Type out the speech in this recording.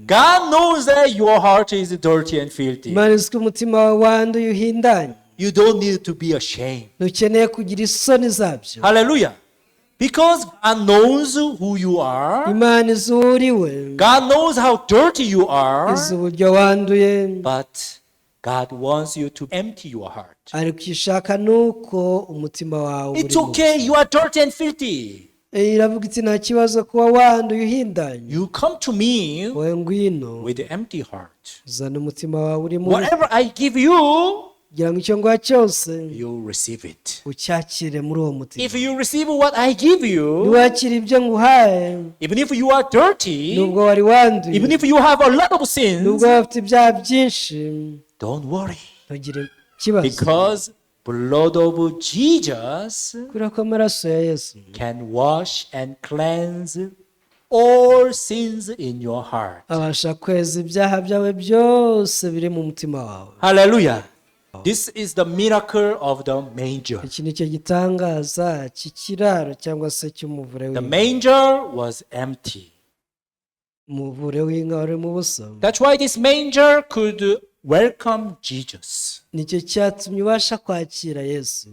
God knows that your heart is dirty and filthy. Imana izi ko umutima wawe wanduye, uhindanye. You don't need to be ashamed. Ntukeneye kugira isoni zabyo. Hallelujah. Because God knows who you are. Imana izi uwo uriwe. God knows how dirty you are. Izi uburyo wanduye. But God wants you to empty your heart. Ariko icyo ishaka ni uko umutima wawe It's uri mubi. okay, you are dirty and filthy. Eh, iravuga iti nta kibazo kuba wanduye, uhindanye. You come to me Wowe ngwino with an empty heart. uzana umutima wawe uri mubi. Whatever I give you, kugira ngo icyo nguha cyose you receive it. Ucyakire muri uwo mutima. If you receive what I give you, Niwakira ibyo nguhaye, even if you are dirty, nubwo wari wanduye, even if you have a lot of sins, nubwo waba ufite ibyaha byinshi, don't worry. Ntugire ikibazo. Because blood of Jesus Kubera ko amaraso ya Yesu can wash and cleanse all sins in your heart. Abasha kweza ibyaha byawe byose biri mu mutima wawe. Hallelujah. This is the miracle of the manger. Iki ni cyo gitangaza cy'ikiraro cyangwa se cy'umuvure The w'inka. Manger was empty. Umuvure w'inka wari mu busa. That's why this manger could welcome Jesus. Nicyo cyatumye ubasha kwakira Yesu.